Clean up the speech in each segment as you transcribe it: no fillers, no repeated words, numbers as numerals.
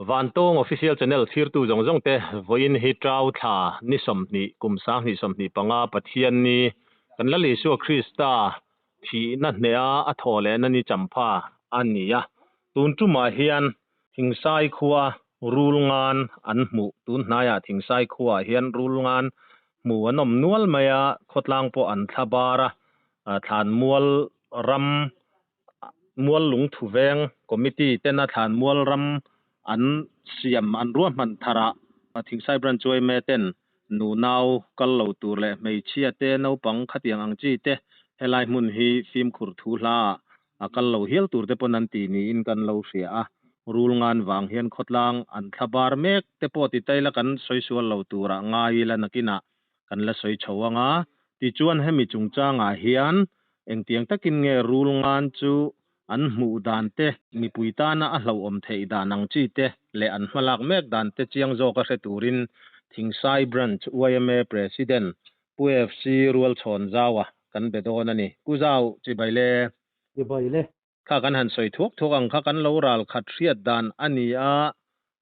Vantawng Official Channel thlirtu zawng zawng te vawiin hi Ṭau thla ni 20 kum 2025 Pathianni kan Lal Isua Krista thihna hneha a thawh lehna ni champha a ni a. Tun ṭumah hian Thingsai khua Rulngan an hmuh. Tun hnaiah Thingsai khuaah hian Rulngan hmuh an awm nual mai a, khawtlang pawh an thla bar a, Thlanmual ram Mual Lungthu Veng Committee tena Thlanmual ram an siam an ruahman tharah Thingsai Branch yma ten nunau kal lo tur leh hmeichhia te naupang khatiang ang chi te helai hmun hi fimkhur thu hla ah a kal lo hial tur te pawn an ti niin kan lo hria a, Rulngan vang hian khawtlang an thla bar mek te pawh ti taila kan sawi sual lo turah ngai ila nakinah kan la sawi chho ang a, tichuan hemi chungchangah hian engtiang takin nge Rulngan chu an hmuh dan te, mipui tana a hlauhawm theih dan ang chi te leh an hmalak mek dan te chiang zawka hre turin Thingsai Branch yma President Pu FC Rualchhawn Zaua kan be dawn a ni. Pu Zau, chibai le. Chibai le. Kha kan han sawi thuak thuak ang kha kan lo ral khat hriat dan a ni a,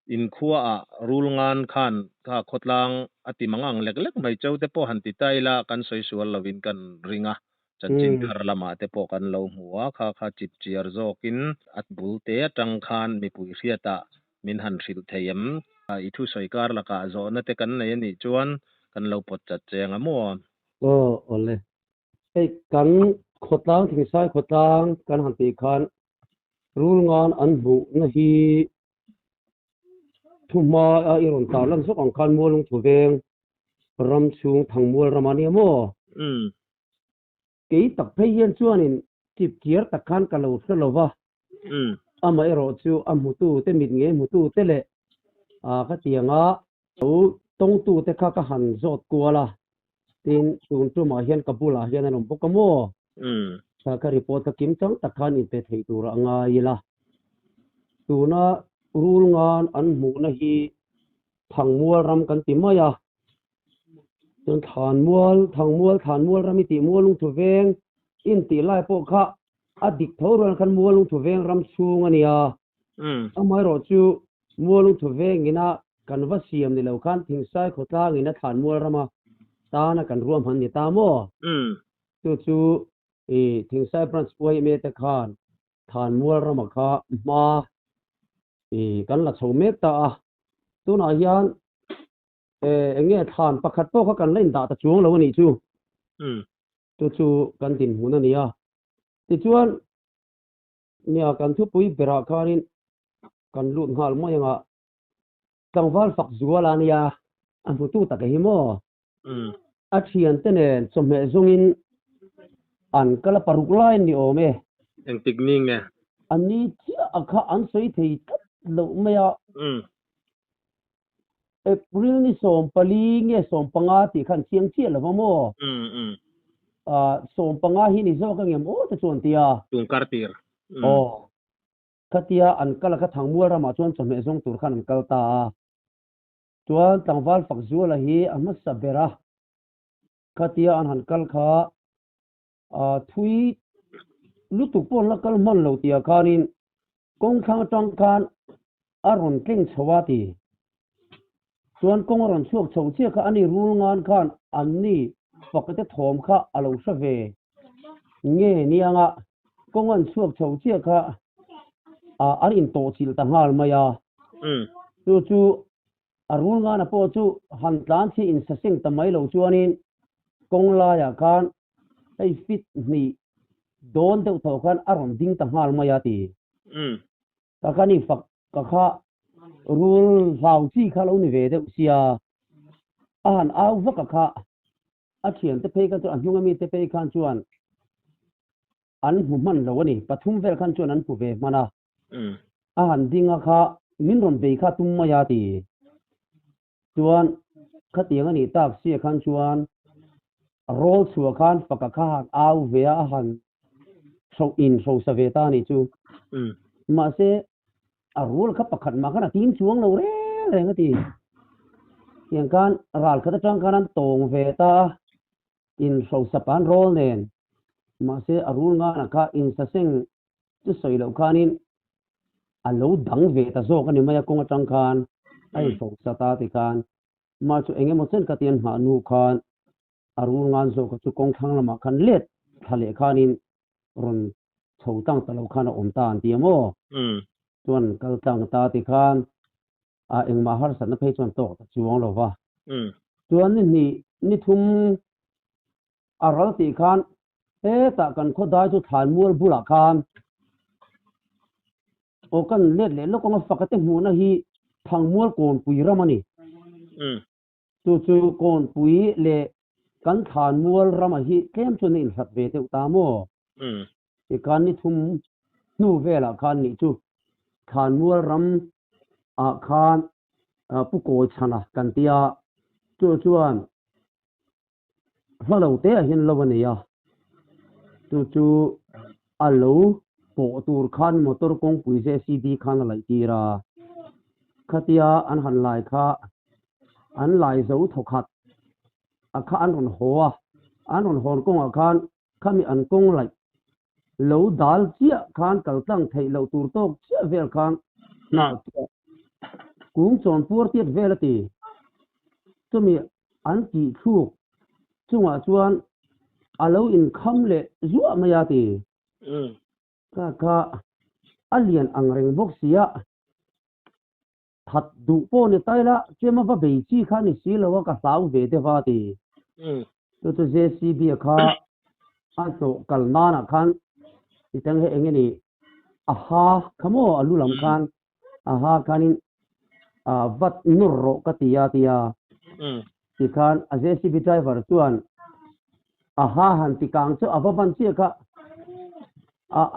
inkhuaah Rulngan khan kha khawtlang a ti mang ang lek lek mai cheu te pawh han ti ta ila kan sawi sual lovin kan ring a, chanchin thar lamah te pawh kan lo hmu a, kha kha chip chiar zawkin a bul te atang khan mipui hriatah min han hrilh thei em? I thusawi kar lakah zawhna te kan nei a nih chuan kan lo pawt chat cheng a maw? Aw awle. Hei kan khawtlang Thingsai khawtlang kan han tih khan Rulngan an hmuhna hi thuhma a i rawn tar lan zawk ang khan Mualung Thuveng ram chhung Thangmual ram a nia maw? Kei tak phei hian chuanin chip chiar tak khan ka lo hre lo va, amaherawh chu a hmutu te mit ngei hmutu te leh ka tianga lo tawngtu te kha ka han zawt kual a, tin tun tumah hian ka bulah hian an awm bawk a maw? Ka report kha kim chang tak khan inpe thei tur a ngai ila. Tuna Rulngan an hmuhna hi Thangmual ram kan ti mai a, Chuan Thlanmual, Thangmual, Thlanmual ram i tih Mualungthu veng in tih lai pawh kha a dik tho rual khan Mualungthu veng ram chhung a nia. Amaherawh chu Mualungthu veng ina kan va siam ni lo khan Thingsai khawtlang ina Thlanmual rama tana kan ruahman ni ta maw? Chu chu i Thingsai Branch yma te khan Thlanmual rama kha hma i kan la chho mek ta a. Tunah hian Eng nge thlan pakhat pawh kha kan la indah ta chuang lo a nih chu. Chu chu kan dinhmun a ni a. Tichuan, nia kan thupui berah khanin kan lut nghal mai ang a, tlangval fak zual a nia, a hmutu tak hi maw? A thiante nen chawhmeh zawngin an kal a paruk lai ni awm e. Engtik ni nge? A ni chiah a kha an sawi thei tlat loh mai a. April ni 14 nge 15 tih khan chiang chiah lo va maw? 15 hi ni zawk ang em aw te chuan tia. Tungkar tir. Aw. Khatia an kal a kha Thangmual ramah chuan chawhmeh zawng tur khan an kal ta a. Chuan tlangval Fakzuala hi a hmasa ber a. Khatia an han kal kha thui lutuk pawh an la kal hman lo tia khanin kawngthlang atang khan a rawn tleng chho a ti. Chuan kawng a rawn chhuak chho chiah kha ani rul ngan khan anni pakate thawm kha a lo hre ve nge nianga kawng an chhuak chho chiah kha an intawhchilh ta nghal mai a. Chu chu A rul ngana pawh chu han tlan chhi in saseng ta mai lo chuanin kawng laiah khan hei fit hnih dawn deuh tawh khan a rawn ding ta nghal mai a ti. Ka khan i fak ka kha rul hlau chi kha lo ni ve deuh sia a han au vak a kha a thiante phei kha chu a hnunga mite phei khan chuan an hmu hman lo a ni. Pathum vel khan chuan an hmu ve hman a. A han ding a kha min rawn bei kha tum mai a ti. Chuan khatiang a nih tak sia khan chuan rawl chhuah khan faka kha han au ve a, a han hro in hrosa ve ta a nih chu. Mahse a rul kha pakhat mah khan a tim chuang lo reng reng a ti. Tiang khan ral khat atang khan an tawng ve ta a, in hrosa pan rawl nen. Mahse a rul nganah kha insaseng chu sawi loh khanin A lo dang ve ta zawk a ni mai a kawng atang khan a inhrosa ta tikhan mah chu eng emaw chen ka ti an nghah hnu khan a rul ngan zawk a chu kawng thlang lamah khan let thla leh khanin rawn chho tlang ta lo khan a awm ta an ti a maw? Chuan kal tlang ta tikhan a engmah harsatna phei chuan tawk ta chuang lo va. Chuan ni hnih ni thum a ral tih khan hetah kan khaw dai chu thlan mual bulah khan aw kan let leh lawk anga faka te hmuhna hi Thangmual Kawnpui ram a ni. Chu chu Kawnpui leh kan thlan mual rama hi tlem chuan a inhlat ve deuh ta maw? Tikhan ni thum hnu velah khan nih chu thlan mual ram ah khan Pu Kawi Chhana kan tia chu chuan Hla lo te ah hian lo a nei a, chu chu a lo pawh tur khan motor kawngpui JCB khan a laih tir a, khatia an han lai kha an lai zo thawkhat a kha an rawn haw a, an rawn hawn kawngah khan khami an kawng laih lo dal chiah khan kal tlang theih loh tur tawk chiah vel khan hnah chiah kung chawn puar tiat vel a ti. Chumi an tih thluk chungah chuan a lo inkham leh zuah mai a ti. Ka kha a lian ang reng bawk si a, that duh pawh ni ta ila tlem a va bei chi kha ni si lo a ka hlau ve deuh a ti. Chu chu JCB a kha a hlawh kal nanah khan titang he eng nge ni a ha kha maw a lu lam khan a ha khanin vat nawr rawh ka ti a tia tikhan a JCB driver chuan a ha han ti kang chu a va ban chiah kha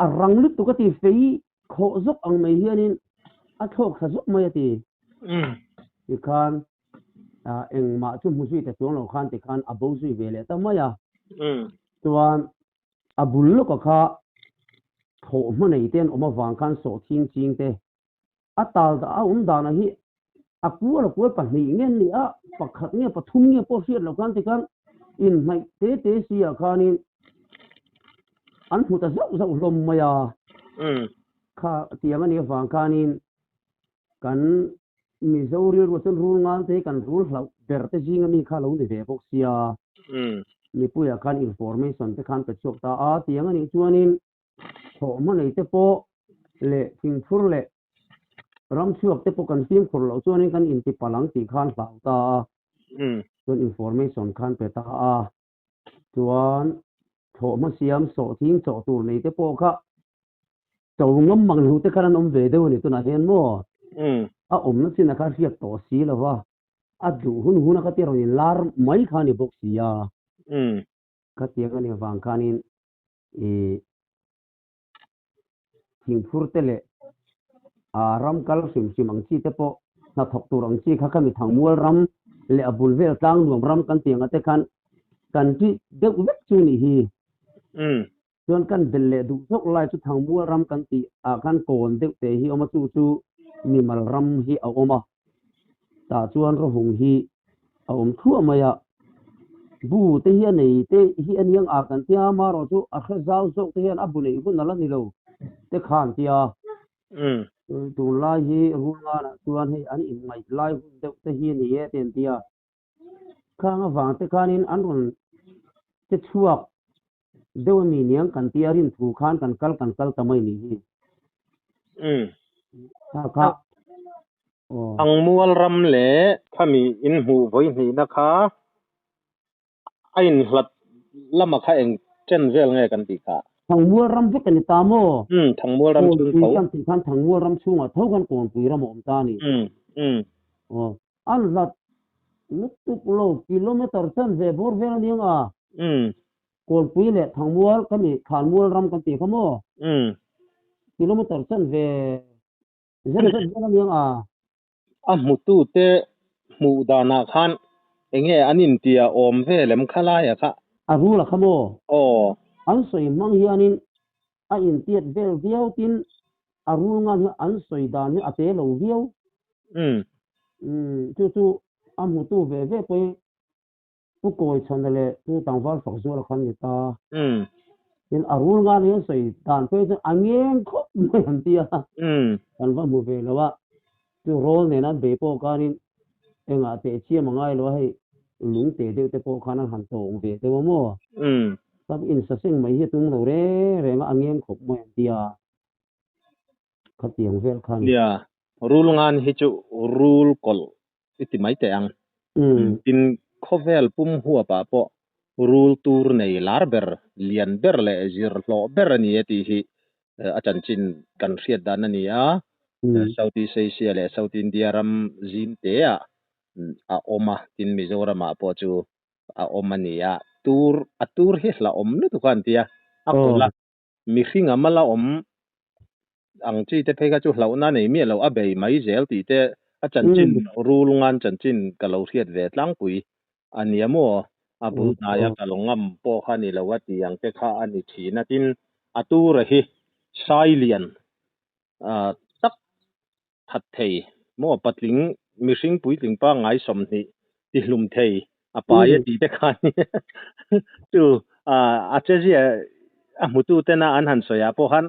a rang lutuk a ti fei khawh zawk ang mai hianin a thlawk thla zawk mai a ti tikhan engmah chu hmu zui ta chuang lo khan tikhan a bo zui ve leh ta mai a chuan A bul lawka kha thlawh hma nei te an awm avang khan sawhching ching te a tal dah a awm danah hi a kual a kual pahnih nge an ni a, pakhat nge pathum nge pawh hriat loh khan tikhan inhnaih te te si ah khanin an hmu ta zauh zauh hlawm mai a. Kha tiang a nih avang khanin kan Mizo rilru chuan rul ngal te hi kan rul hlauh ber te zinga mi kha lo ni ve bawk sia. Mipuiah khan information te khan pe chhuak ta a, tiang a nih chuanin thawh hma nei te pawh leh thingphur leh ramchhuak te pawh kan fimkhur loh chuanin kan inti palh ang tih khan hlau ta a. Chuan information khan pe ta a. Chuan thawh hma siam sawhthing chawh tur nei te pawh kha to ngam mang lo te khan an awm ve deuh a ni tunah hian maw? A awmna chin a kha hriat tawh si lo va, a duh hun hun a kha ti rawn inlar mai kha a ni bawk si a. Khatiang a nih avang khanin ih thingphur te leh ram kal hrim hrim ang chi te pawh hnathawk tur ang chi kha khami Thangmual ram leh a bul vel tlang nuam ram kan tih anga te khan kan tih deuh vek chu nih hi. Chuan kan bel leh duh zawk lai chu Thangmual ram kan tih ah khan kawn deuh te hi awm a, chu chu mimal ram hi a awm a, tah chuan rawhung hi a awm thluah mai a, bu te hi a nei te hi a niang a kan tia amaherawh chu a hre zau zawk te hian a bu neih hun a la ni lo te kha an tia. Tunlai hi Rulnganah chuan hei an inngaih lai hun deuh te hi a ni e te an tia. Khang avang te khanin an rawn che chhuak deuh a mi niang kan tia rin thu khan kan kal kan kal ta mai nih hi. Kha kha. Aw. Thangmual ram leh khami in hmuh vawi hnihna kha a inhlat lama kha eng chen vel nge kan tih kha? Thangmual ram vek a ni ta maw? Umm, Thangmual ram chhung tho. Kawnpui kan tih khan Thangmual ram chhungah tho khan Kawnpui ram a awm ta a ni. Umm, umm. Aw, an hlat lutuk lo, kilometer chan ve bawr vel a ni ang a. Umm. Kawnpui leh Thangmual ka ni, Thlanmual ram kan tih kha maw? Umm. Kilometer chan ve zet zet vel a ni ang a. A hmutute hmuh danah khan enge an intia awm vel em kha laia kha? A rul a kha maw? Aw. An sawi hmang hianin a intiat vel viau tin a rul ngan hi an sawi dan hi a te lo viau. Umm. Umm chu chu a hmutu ve ve pawhin Pu Kawi Chhana leh Pu Tangval Fakzuala khan ni ta. Umm. Tin a rul ngan hian sawi dan phei chuan a ngeng khawp mai an ti a, kan va hmu ve lo a, chu rawl nena an bei pawh khanin engah teh chiam a ngai lo a, hei lung teh deuh te pawh khan an han tawng ve deuh a maw? Tam insaseng mai hi a tum lo reng reng a, a ngeng khawp mai an ti a, khatiang vel khan. Nia, rul ngan hi chu rul kawlh i ti mai teh ang. Tin, khawvel pum huapah pawh rul tur nei lar ber, lian ber leh zir hlawh ber a ni e tih hi a chanchin kan hriat dan a ni a. Southeast Asia leh South India ram zim teah a awm a, tin Mizoramah pawh chu a awm a ni a. Tur, a tur hi hlauhawm lutuk a an ti a, a kawlh a. Mihring a mala awm ang chi te phei kha chu hlauhna nei miah lo a bei mai zel tih te a chanchin rul ngan chanchin ka lo hriat ve tlangpui a nia maw? A bul hnaia ka lo ngam pawh kha ni lo a tih ang te kha a ni thin a tin a tura hi Sailian tak that thei maw patling mihring puitling pangngai 20 ti hlum thei a pai a tih te khan chu a chezia a hmutu tena an han sawi ah pawh khan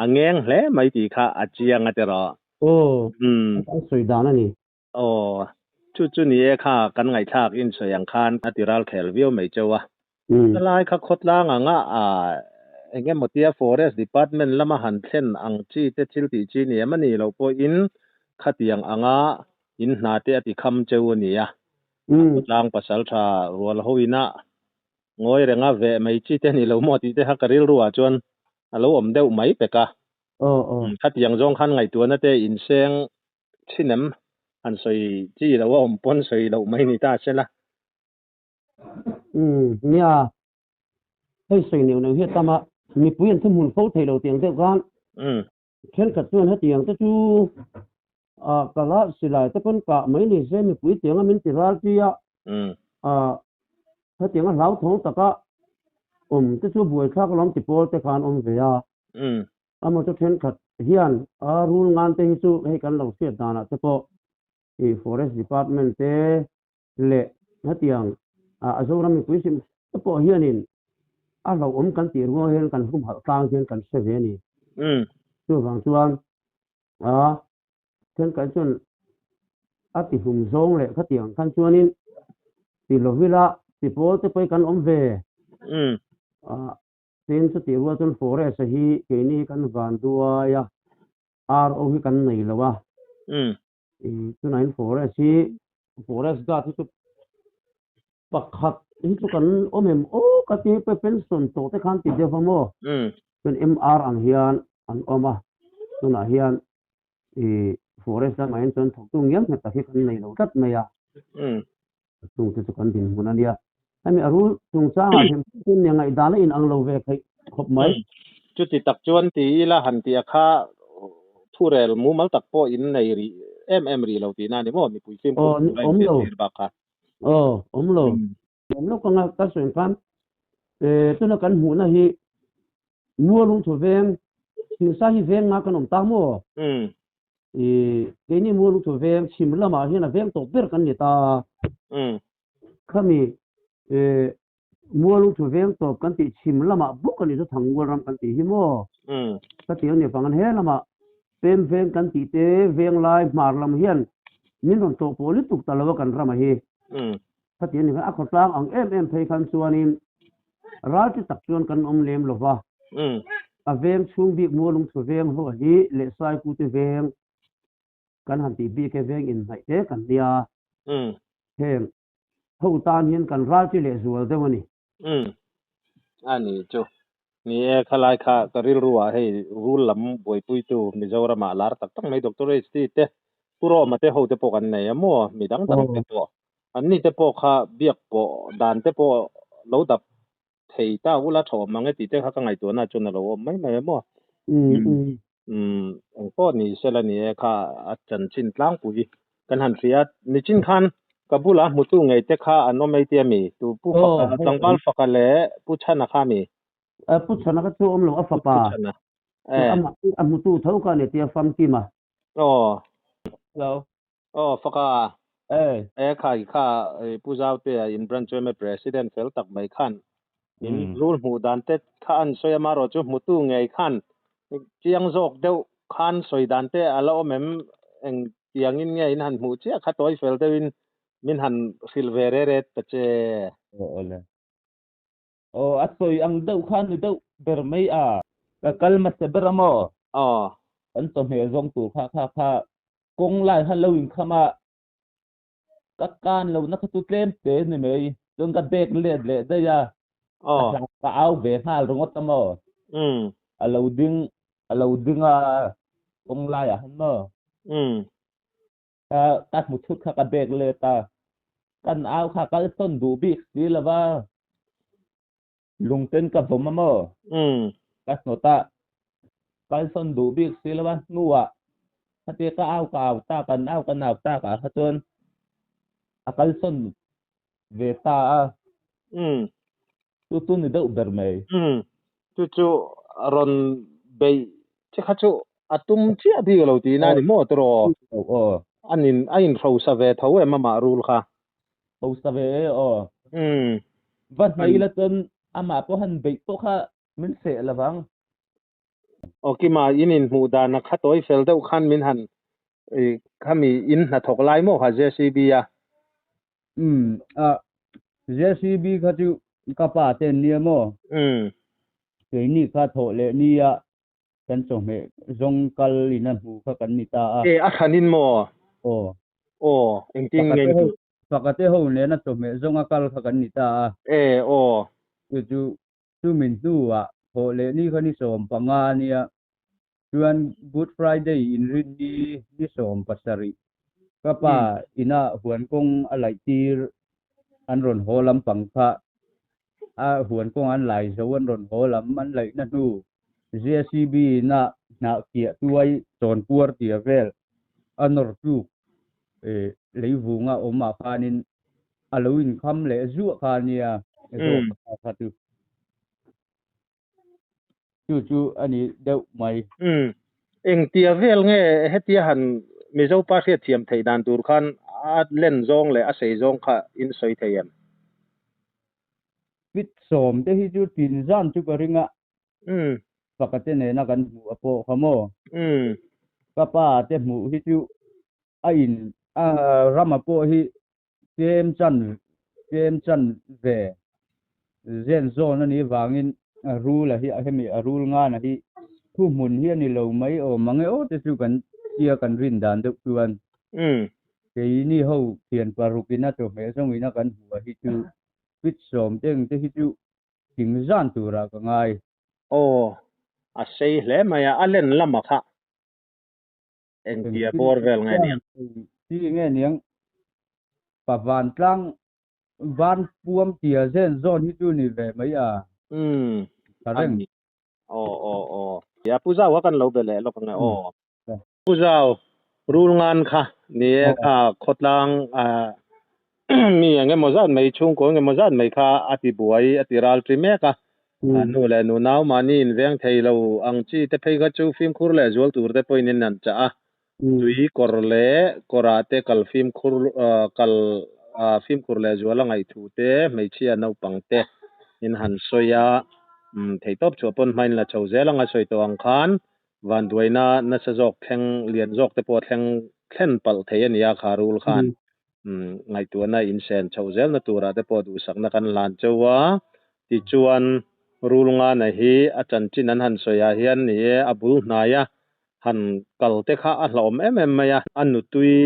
a ngeng hle mai tih kha a chiang a tiraw. Aw an sawi dan a ni. Aw chu chu ni e kha kan ngaihthlak in sawi ang khan a ti ral khel viau mai cheu a. Helai kha khawtlang anga eng emaw tia Forest Department lama han thlen ang chi te thil tih chi ni em a nih loh pawhin khatiang anga in hna te a ti kham cheu a ni a. Khawtlang pasal tha rual ho ina ngawi renga veh mai chi te ni lo maw tih te kha ka rilru ah chuan a lo awm deuh mai pek a. Khatiang zawng khan ngaihtuahna te inseng thin em han sawi chi lo a awm pawn sawi loh mai ni ta se la. Umm nia, hei sawi neuh neuh hi a tam a, mipui an thuhmun fo thei lo tiang deuh khan thenkhat chuan hetiang te chu ah kala silai te pawn kah mai ni se mipui tianga min ti ral pi a, ah hetianga hlauthawng taka awm te chu buaithlak alawm ti pawl te khan awm ve a, amaw chu thenkhat hian a rul ngan te hi chu hei kan lo hriat danah te pawh i forest department te leh hetiang a Zoram mipui hrim te pawh hianin a hlauhawm kan tih ruang hian kan humhalh tlang hian kan hre ve a ni. Chuvang chuan a thenkhat chuan a ti hlum zawng leh khatiang khan chuanin ti lovila ti pawl te pawh hi kan awm ve. Tin chutih rual chuan forest a hi keini hi kan van duai a, RO hi kan nei lo a. Tunah forest hi forest guard hi chu pakhat hi chu kan awm em aw ka ti hei pension tawh te khan ti deuh va maw chuan MR ang hian an awm a tunah hian forest lamah hian chuan thawktu ngial nghet tak hi kan nei lo tlat mai a chung te chu kan dinhmun a nia hemi a rul chungchangah hrim hrim nia ngaihdan a inang lo ve theih khawp mai. Chuti tak chuan ti ila han tih a kha thurel mumal tak pawh in nei rih em em rih lo tihna a ni maw mipui fimkhur tur a inzirtir bak kha. Aw awm lo. Awm lo ka ka sawi khan tuna kan hmuhna hi Mualungthu veng thingsa hi veng nga kan awm ta maw? Keini Mualungthu veng chhim lamah hian a veng tawp ber kan ni ta. Khami Mualungthu veng tawp kan tih chhim lamah bawk a ni chu Thangmual ram kan tih hi maw? Ka ti ang ni vang an he lamah pem veng kan tih te veng lai hmar lam hian min rawn tlawh pawh lutuk ta lo a kan ramah hi. Khati a ni khan a khawtlang ang em em phei khan chuanin ralti tak chuan kan awm lem lo va. A veng chhung bik Mualungchhu veng ho hi leh Saikute veng kan han tih bik e veng inhnaih te kan nia. Heng ho tan hian kan ralti leh zual deuh a ni. A ni chu. Ni e, khalai kha ka rilru ah hei rul lam buaipuitu Mizoramah lar tak tak mai Doctor HT te, Pu Roma te ho te pawh kan nei a maw? Mi dang dang te pawh. An ni te pawh kha biak pawh dan te pawh lo dap thei ta ula tha awm ang e tih te kha ka ngaihtuahna chuan a lo awm mai mai a maw? Umm eng pawh ni sela ni e kha a chanchin tlangpui kan han hria nichin khan ka bula hmutu ngei te kha an awm ei tia mi tu pu faka tlangval faka leh pu chhana kha mi pu chhana kha chu awm lo a fapa pu chhana a hmutu tho kha ni tia famkim a aw hello aw faka e khai kha pu zaute in branch yma president fel tak mai khan. In rul hmuh dan te kha an sawi a, amaherawh chu hmutu ngei khan chiang zawk deuh khan sawi dan te a la awm em? Eng tiangin nge in han hmuh chiah kha tawi fel deuhin min han hrilh ve re re ta che. Aw awle. Aw a sawi ang deuh khan ni deuh ber mai a. Ka kal hmasa ber a maw? Aw. Kan chawhmeh zawng tur kha kha kha kawng lai khan lo inkham a. Ka kan lo na kha chu tlem te ni mai. Chuan ka bag let leh daih a. Ka hlau ka au ve nghal ringawt a maw? A lo ding a lo ding a kawng laiah khan maw? Ka ka hmu thut kha ka bag let a. Kan au kha kal sawn duh bik si lo va. Lungten ka vawm a maw? Ka hnawt a. Kal sawn duh bik si lo va. Hnuah khatia ka au ka au tak an au kan au tak ah kha chuan a kal sawn ve ta a. Chu chu ni deuh ber mai. Chu chu rawn beih che kha chu a tum chiah bik lo tihna a ni maw tiraw? Aw. A inhrosa ve tho em amah rul kha? Hrosa ve e aw. Va hnaih la chuan amah pawh han beih pawh kha min seh lo vang. Aw Kima, in inhmuh dana kha tawi fel deuh khan min han khami in hnathawk lai maw kha JCB a? Umm a JCB kha chu ka pa te an nia maw? Keini kha thawh leh nia kan chawhmeh zawng kal in a hmu kha kan ni ta a. E a hranin maw? Aw. Aw engtin nge in tih? Pakate ho nena chawhmeh zawnga kal kha kan ni ta a. E aw. Chu chu Chumin hnuah thawh leh ni kha ni 15 a nia. Chuan Good Friday inrin ni ni 17 ka pa ina huan kawng a laih tir an rawn haw lampang kha a huan kawng an lai zo an rawn haw lam an laihna hnu JCB ina hnah kiah tuai chawn puar tia vel a nawr tluk leivunga awm ah khanin a lo inkham leh zuah kha nia zawk kha chu. Chu chu a ni deuh mai. Umm. Engtia vel nge hetia han Mizo pa hriatthiam theih dan tur khan a len zawng leh a sei zawng kha in sawi thei em? Fit 10 te hi chu tin zan chu ka ring a. Faka te nena kan hmuh a pawh kha maw? Ka pa te hmuh hi chu a in a rama pawh hi tlem chan tlem chan ve zen zawn a nih vangin a rul a hi hemi a rul ngan a hi thuhmun hi a ni lo mai awm ang e aw te chu kan tia kan rin dan deuh chuan keini ho thian paruk ina chawhmeh zawng ina kan hmuh a hi chu fit 10 te ang te hi chu thing zan turah ka ngai. Aw a sei hle mai a, a len lamah kha. Engtia bawr vel nge niang? Chi nge niang? Pa vantlang van puam tia zen zawn hi chu ni ve mai a. Umm. Tha reng. Aw aw aw. A Pu Zau kha kan lo be leh lawk ange aw. Pu Zau, rul ngan kha ni e kha khawtlang mi eng emaw zat mai chhungkaw eng emaw zat mai kha a ti buai a ti ral ṭi mek a. Nu leh nu nau mahni inveng thei lo ang chi te phei kha chu fimkhur leh zual tur te pawhin in an chah a. Tui kawr leh kawrah te kal fimkhur kal fimkhur leh zual a ngaihthu te hmeichhia naupang te in han sawi a. Theihtawp chhuah pawn hmain la chho zel anga sawi tawh ang khan vanduaina nasa zawk thleng lian zawk te pawh thleng thlen palh thei a ni a kha rul khan ngaihtuahna insen chhoh zelna turah te pawh duhsakna kan hlan cheu a. Tichuan rul ngana hi a chanchin an han sawi ah hian ni e a bul hnaia han kal te kha a hlauhawm em em mai a, a nutui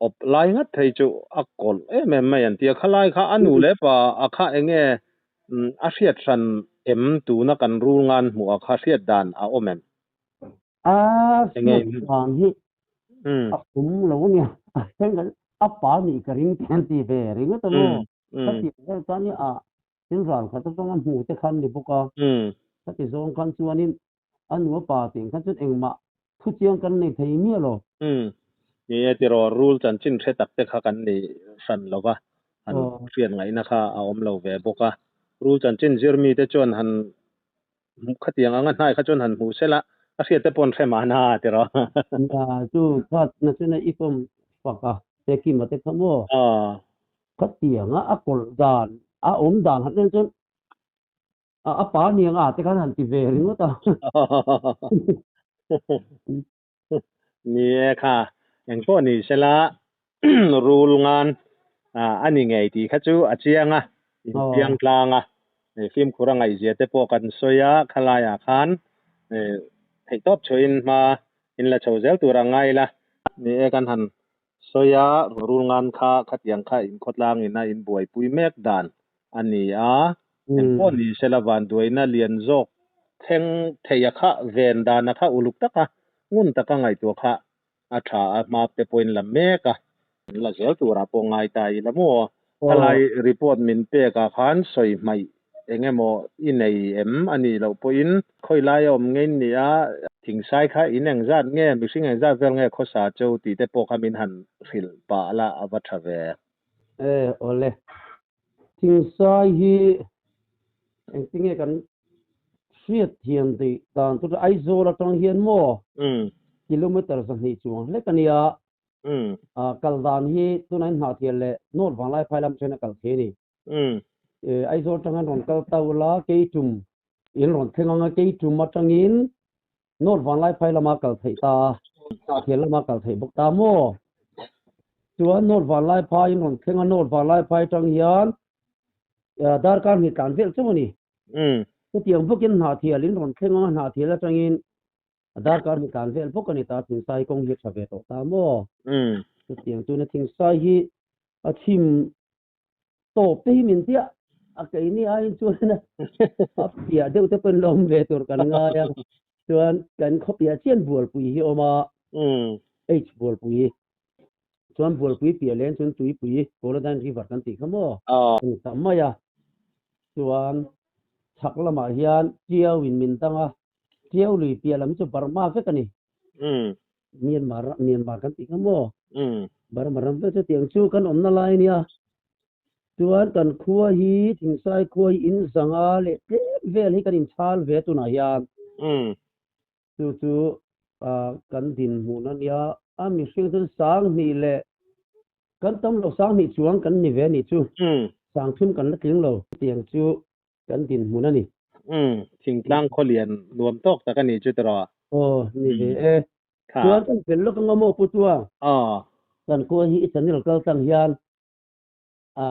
awp lai ngat phei chu a kawlh em em mai an ti a, khalai kha a nu leh pa a kha enge a hriat hran em tuna kan rul ngan hmuh ah kha hriat dan a awm em? A hriat dan hi a awm lo a nia, a then kan a pa nih ka ring te an ti ve ringawt a maw? Khati ang vel chuan i a thil ral khat atanga hmu te khan ni bawk a, khati zawng khan chuanin A nu a pa tih khan chuan engmah thu chiang kan nei thei miah lo. Umm. Ni e tiraw, rul chanchin hre tak te kha kan ni hran lo va, han hriat ngaihna kha a awm lo ve bawk a. Rul chanchin zir mi te chuan han khatiang anga hnai kha chuan han hmuh sela, a hriat te pawh an hre mahna tiraw. Nia, chu kha na chuan a ikawm fak a, te Kima te kha maw? Khatianga a kawlh dan, a awm dan han en chuan. A a pa niang a te khan han ti ve ringawt a. Ni e kha, engpawh ni sela rul ngan a ni ngei tih kha chu a chiang a, inpiang tlang a, fimkhur a ngaihzia te pawh kan sawi a, khalaiah khan theihtawp chhuahin hma in la chho zel tur a ngai la. Ni e kan han sawi a, rul ngan kha khatiang kha inkhawtlangin a inbuaipui mek dan a ni a, engpawh ni sela vanduaina lian zawk thleng thei a kha ven dan a kha uluk taka ngun taka ngaihtuah kha a tha a, hma te pawhin la mek a, la zel turah pawh ngai ta ila maw? Khalai report min pek ah khan sawi hmaih eng emaw i nei em a nih loh pawhin khawi lai a awm ngei ni a, thingsai kha in engzat nge, mihring engzat vel nge khawsa cheu tih te pawh kha min han hrilh pah la a va tha ve. E awle, thingsai hi engtinge kan hriat thiam tih dan chu Aizawl atang hian maw kilometer 200 chuang hlek a nia. Kal dan hi tunah Hnahthial leh North Vanglaiphai lam chuan a kal thei a ni. Aizawl atangin rawn kal ta ula Keitum in rawn thleng anga Keitum atangin North Vanlaiphai lama kal theih ta, Hnahthial lama kal theih bawk ta maw? Chuan North Vanlaiphai in rawn thleng a, North Vanlaiphai atang hian darkar hnih tlan vel chauh a ni. Chutiang bawkin Hnahthial in rawn thleng anga Hnahthial atangin darkar hnih tlan vel bawk a ni ta, Thingsai kawng hi a tha ve tawh ta maw? Chutiang chuan Thingsai hi a chhim tawp te hi min tia a keini aiin chuan a piah deuh te pawhin lawm ve tur kan ngai a, chuan kan khaw piah chian bualpui hi a awm a, H bualpui chuan bualpui piah leng chuan tuipui Kolodyne River kan tih kha maw a ni ta mai a, chuan chhak lamah hian Tiau in min dang a, Tiau lui piah lam chu Burma vek a ni. Myanmar Myanmar kan tih kha maw? Burma ram vek chu tiang chu kan awmna lai ania. Chuan kan khua hi Thingsai khua hi in zanga leh tlem vel hi kan inchhal ve tunah hian. Chu chu kan dinhmun ania. A mihring chuan 2000 leh kan tam lo 2000 chuang kan ni ve anih chu. 3000 kan la tling lo tiang chu kan dinhmun a ni. Umm, thingtlang khawlian nuam tawk tak a ni chu tiraw? Aw, ni ve e. Chuan kan fel lawk anga maw Pu Tua? Aw. Kan khua hi i channel kal tlang hian a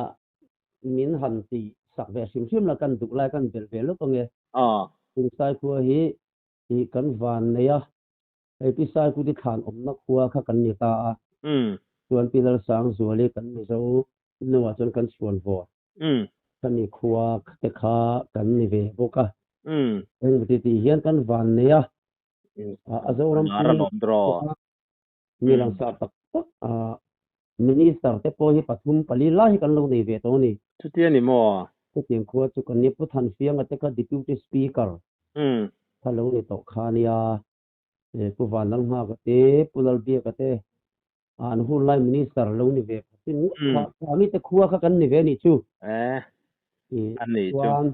min han ti sak ve hrim hrim la, kan duh lai kan belh ve lawk ange. Aw. Thingsai khua hi i kan van nei a, hei Pi Saikuti thlan awmna khua kha kan ni ta a. Chuan Pi Lalsangzuali kan Mizo nuah chuan kan chhuan vawr. Khami khua te kha kan ni ve bawk a. Eng ti tih hian kan van nei a, a Zoram pum mi langsar tak tak Minister te pawh hi pathum pali lai hi kan lo nei ve tawh a ni. Chuti a ni maw? Chutiang khua chu kan ni Pu Thanfianga te kha Deputy Speaker kha lo ni tawh kha a nia. Pu Vanlalnghaka te, Pu Lalbiaka te an hun lai Minister lo ni ve phatin kha kha mi te khua kha kan ni ve anih chu. Eh, a ni chu. Chuan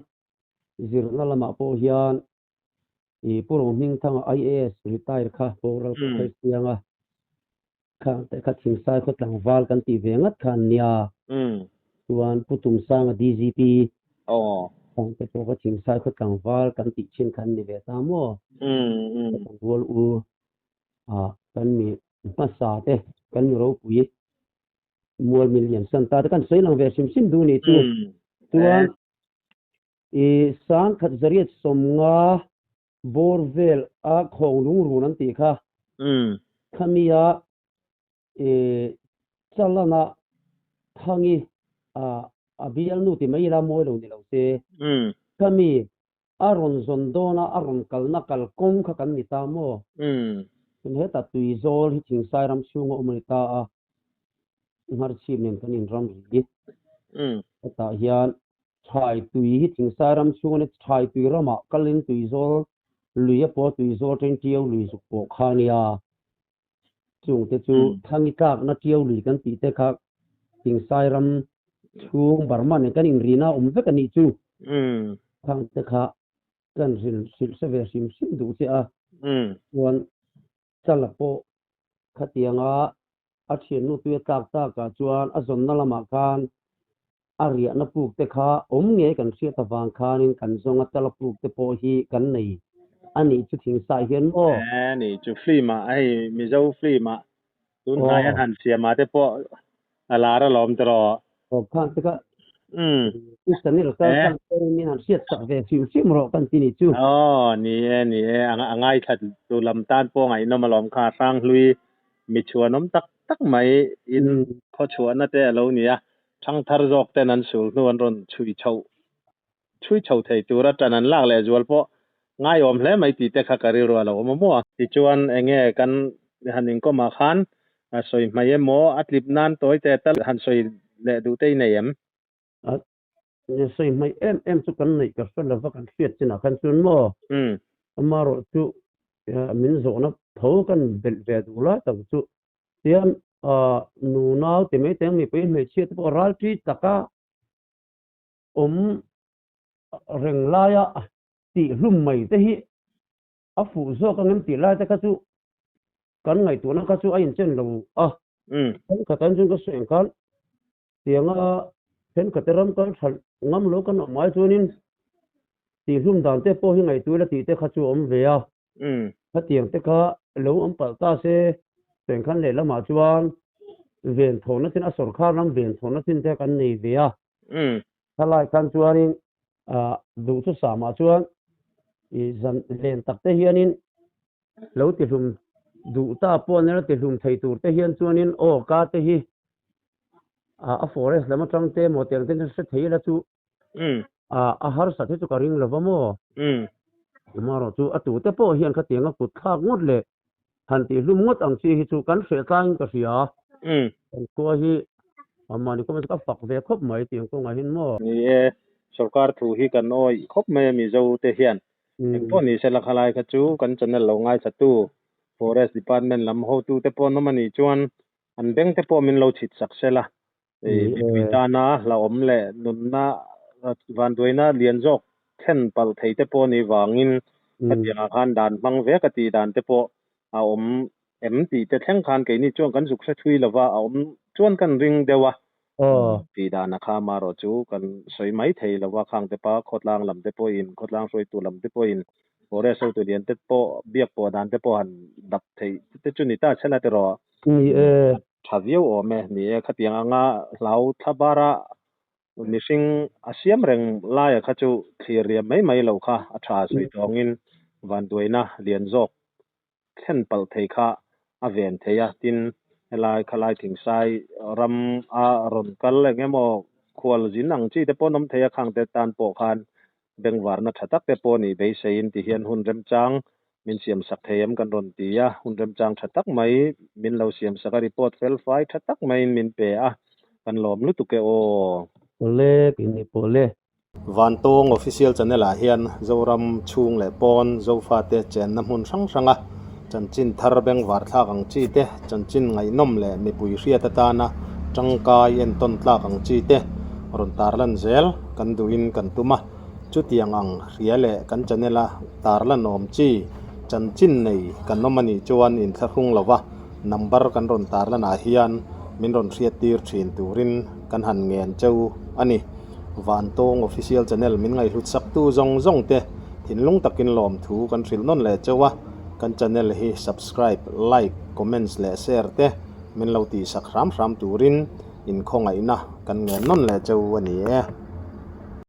zirna lamah pawh hian i Pu Rohmingthanga IAS retire kha boral ka khawi chiang a, khang te kha Thingsai khaw tlangval kan tih ve ngat kha an nia. Chuan Pu Tumsanga DGP khang te pawh kha Thingsai khaw tlangval kan tih thin kha an ni ve ta maw? Ka tlangval u ah kan mi hmasa te kan mi ropui mual min lian san ta te kan sawi lang ve hrim hrim duh ni chu. Chuan i 1150 bawr vel a khawng lungrun an tih kha khami a i chalana thangi a bial nu ti mai ila mawi lo ni lo se khami a rawn zawn dawn a, a rawn kalna kal kawng kha kan ni ta maw? Chuan hetah Tuizawl hi Thingsai ram chhunga awm a ni ta a, Ngharchhip nen kan inram ri. Hetah hian Thai tui hi Thingsai ram chhunga ni, Thai tui ramah kalin Tuizawl lui a pawh Tuizawl atangin Tiau lui zuk pawh kha a nia. Chungte chu Thangi tlakna Tiau lui kan tih te kha Thingsai ram chhung Burma nen kan inrina awm vek a nih chu. Thangte kha kan hrilh hre ve hrim hrim duh che a. Chuan Chala pawh khatianga a thiannu tui a tlak takah chuan a zawnna lamah khan. A riahna puk te kha awm ngei kan hriat avang khanin kan zawnga tala puk te pawh hi kan nei a nih chu thingsa hian maw? E ni chu film ah hei Mizo film ah tun hnai an han siam ah te pawh a lar alawm tiraw. Aw khan te kha i channel kal tlang te min han hriat sak ve hrim hrim rawh kan ti ni chu. Aw ni e ni e a ngaithla tu lam tan pawh ngaihnawm alawm kha Hranghlui mi chhuanawm tak tak mai in khawchhuahna te a lo ni a. Thangthar zawk ten an sul hnu an rawn chhui chho chhui chho thei tura tan an lak leh zual pawh ngaiawm hle mai tih te kha ka rilru a lo awm a maw. Tichuan enge kan han inkawm ah khan a sawi hmai emaw a tlip nan tawi te tal han sawi leh duh te i nei em? A sawi hmai em em chu kan neih ka hre lova kan hriat chinah khan chuan maw amarawh chu min zawhna tho kan belh ve duh lai tak chu Tian nunau ti mai teng mipui hmeichhia te pawh ralṭi taka awm reng laia tih hlum mai te hi a fuh zawk ang em tih lai te kha chu kan ngaihtuahna kha chu a inchen lo a. Thenkhat an chuan ka sawi ang khan tianga thenkhat te ram kal ṭha ngam lo kan awm ai chuanin tih hlum dan te pawh hi ngaihtuah ila tih te kha chu a awm ve a. Khatiang te kha lo awm palh ta se, Pengkhan lehlamah chuan venthawhna chin a sawrkhar lam venthawhna chin te kan nei ve a. Thalai khan chuanin duhthusam ah chuan i zan len tak te hianin lo tihlum duh ta pawh an ila tihlum thei tur te hian chuanin aw ka te hi a forest lam atang te emaw tiang te chu hre thei ila chu A harsat hi chu ka ring lova maw? Amaherawh chu a tute pawh hian khatianga kut thlak ngawt leh han tihhlum ngawt ang chi hi chu kan hreh tlangin ka hria. Kan khua hi mahni kawng chu ka fak ve khawp mai tiang kawngah hian maw? Ni e, sorkar thu hi kan awih khawp mai a Mizo te hian. Engpawh ni sela khalai kha chu kan channel lo ngaithla-tu Forest Department lam hotute pawh an awm a nih chuan an beng te pawh min lo chhit sak sela. Mipui tana hlauhawm leh nunna vanduaina lian zawk thlen palh thei te pawh ni vangin khatiangah khan dan hmang ve ka tih dan te pawh a awm em tih te thleng khan keini chuan kan zuk hre thui lova a awm chuan kan ring deuh a tih dan a kha amaherawh chu kan sawi mai thei lova khang te pa khawtlang lam te pawhin khawtlang hruaitu lam te pawhin forest hotu lian te pawh biak pawh dan te pawh han dap theih te chu ni ta chhela tiraw. Ni e. Tha viau awm e, ni e, khatiang anga hlau thla bara mihring a siam reng laia kha chu thlir riam mai mai lo kha a tha sawi tawngin vanduaina lian zawk thlen palh thei kha a ven thei a, tin helai khalai thingsai ram a rawn kal eng emaw khual zin ang chi te pawh an awm thei a, khang te tan pawh khan Bengvarna tha tak te pawh nih beiseiin ti hian hun remchang min siam sak thei em kan rawn ti a, hun remchang tha tak mai min lo siam sak a, report fel fai tha tak maiin min pe a, kan lawm lutuk e aw. Awle keini pawh le. Vantawng Official Channel ah hian Zoram chhung leh pawn Zofate chenna hmun hrang hranga chanchin thar bengvar thlak ang chi te, chanchin ngaihnawm leh mipui hriat atana tangkai entawn tlak ang chi te rawn tarlan zel kan duhin kan tum a. Chutiang ang hria leh kan channel a tarlan awm chi chanchin nei kan awm a nih chuan inthlahrung lova number kan rawn tarlan ah hian min rawn hriat tir thin turin kan han ngen cheu a ni. Vantawng Official Channel min ngaihhlut sak tu zawng zawng te thinlung takin lawmthu kan hrilh nawn leh cheu a, kan channel hi subscribe, like, comments leh share te min lo tihsak hram hram turin inkhawngaihna kan ngen nawn leh cheu a ni e.